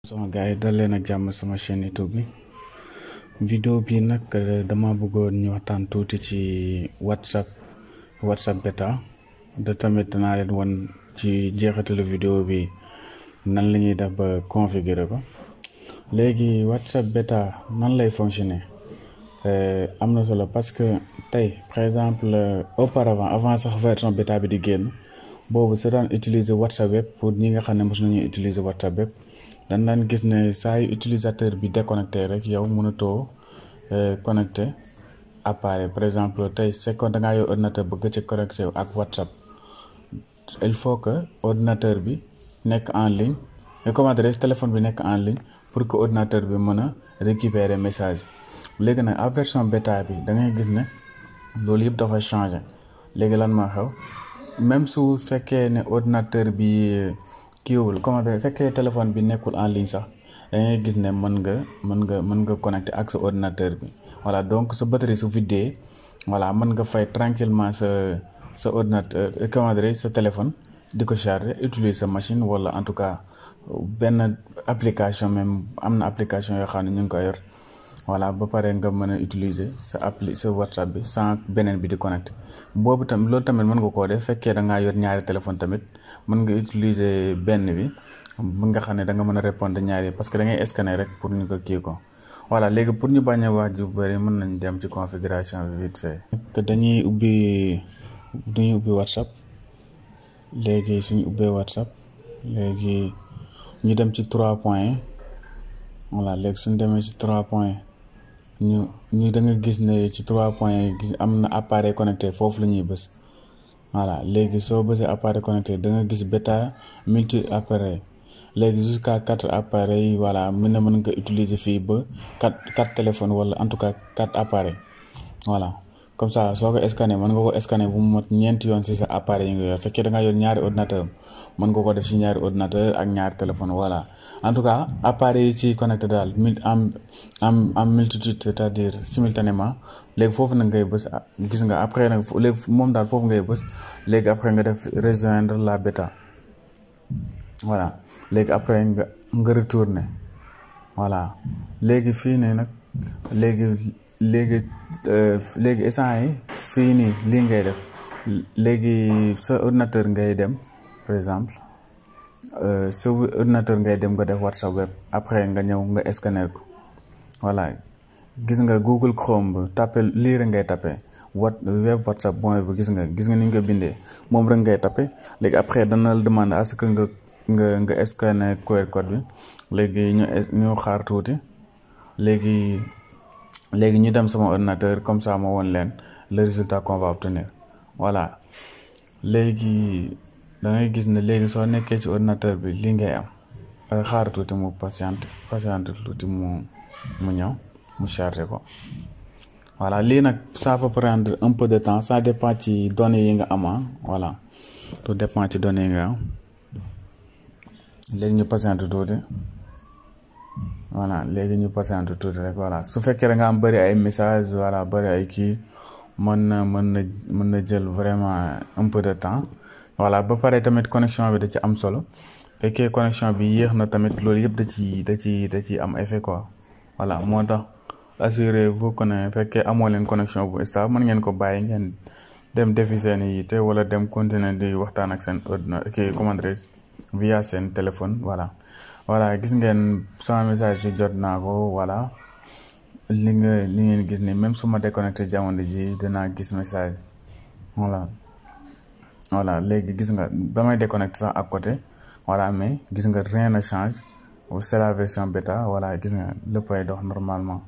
sama gars yi dal leen ak jàmm sama chaîne YouTube bi vidéo bi nag dama bëggoon ñu waxtaan tuuti ci WhatsApp bêta de tamit danaa leen won ci jeexitalu vidéo bi nan la ñuy def ba configurer ko léegi WhatsApp bêta nan lay fonctionner am na solo parce que tey par exemple auparavant avant sax version bêta bi di génn boobu sa daan utiliser WhatsApp web pour ñi nga xam ne mos nañu utiliser WhatsApp web dañ daan gis ne saa yu utilisateur bi déconnecté rek yow mënatoo connecté appareil par exemple tey c'est que da ngaa yor ordinateur bëgg ci connecté ak WhatsApp il faut que ordinateur bi nekk en ligne mais comment dire téléphone bi nekk en ligne pour que ordinateur bi mën a récupérer message léegi nag à version bêta bi da ngay gis ne loolu yëpp dafa changé léegi lan moo xew même su fekkee ne ordinateur bi kiiwul comment dire fekkee téléphone bi nekkul en ligne sax da ngay gis ne mën nga connecté ak sa ordinateur bi voilà donc sa batterie su vidé voilà mën nga fay tranquillement sa ordinateur comment dire sa téléphone di ko charger utiliser sa machine wala en tout cas benn application même am na application yoo xam ne ñu ngi ko yor voilà ba pare nga mën a utiliser sa WhatsApp bi sans beneen bi di connecté boobu tamit loolu tamit mën nga koo def fekkee da ngaa yor ñaari téléphone tamit mën nga utiliser benn bi nga xam ne da nga mën a répondre ñaari parce que da ngay scanner rek pour ñu ko kii ko voilà léegi pour ñu bañ a wax ju bëri mën nañ dem ci configuration bi vite fait. que dañuy ubbi WhatsApp léegi suñu ubbee WhatsApp léegi ñu dem ci 3 points voilà léegi suñu demee ci 3 points ñu da nga gis ne ci 3 points gis am na appareil connecté foofu la ñuy bës voilà léegi soo bësee appareil connecté da nga gis bêta multi appareil léegi jusqu'à 4 appareils voilà mën nga utiliser fii ba 4 téléphones wala en tout cas 4 appareils voilà comme ça soo ko scanner mën nga ko scanner bu mu mat ñeenti yoon ci sa appareil yi nga yor fekkee da nga yor ñaari ordinateur mën nga ko def ci ñaari ordinateur ak ñaari téléphone voilà en tout cas appareil yi ci connecté daal am multitude c'est-à-dire simultanément léegi foofu nag ngay bës gis nga après nag léegi moom daal foofu ngay bës léegi après nga def rejoindre la bêta voilà léegi après nga retourner voilà léegi fii nii nag léegi instant yi fii nii lii ngay def léegi sa ordinateur ngay dem par exemple sa ordinateur ngay dem nga def WhatsApp web après nga ñëw nga scanner ko voilà gis nga Google Chrome bi tapé lii rek ngay tapé web WhatsApp bon bi gis nga ni ñu ko bindee moom rek ngay tapé léegi après dana la demander à ce que nga scanner QR code bi léegi ñu xaar tuuti léegi ñu dem sama ordinateur comme ça ma won leen le résultat qu'on va obtenir voilà léegi da ngay gis ne léegi soo nekkee ci ordinateur bi lii ngay am xaar tuuti mu patiente tuuti mu ñëw mu chargé ko voilà lii nag ça peut prendre un peu de temps ça dépend ci données yi nga am voilà tout dépend ci données yi nga am léegi ñu patiente tuuti voilà léegi ñu patiente tuuti rek voilà su fekkee da nga am bëri ay message voilà bëri ay kii mën na jël vraiment un peu de temps voilà ba pare tamit connexion bi da ci am solo fekkee connexion bi yéex na tamit loolu yëpp da ci am effet quoi voilà moo tax assurez-vous que ne fekkee amoo leen connexion bu stable mën ngeen ko bàyyi ngeen dem defi seen yitte wala dem continuer di waxtaan ak seen ordinateur kii comment dire via seen téléphone voilà gis ngeen sama message yi jot naa ko voilà li ngeen gis ni même su ma déconnecté jamono ji dinaa gis message voilà léegi gis nga damay déconnecté sax à côté voilà mais gis nga rien ne change c'est la version bêta voilà gis nga léppay dox normalement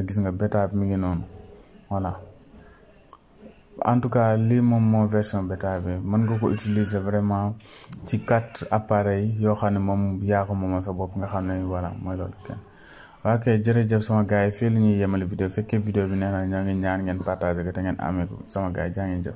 gis nga bêta bi mi ngi noonu voilà en tout cas lii moom moo version bêta bi mën nga ko utiliser vraiment ci 4 appareils yoo xam ne moom yaa ko moomal sa bopp nga xam ne voilà mooy loolu kenn ok jërëjëf sama gars yi fii la ñuy yemale vidéo fekkee vidéo bi nee na ñoo ngi ñaan ngeen partager ko te ngeen amee ko sama gars yi jaa ngeen jëf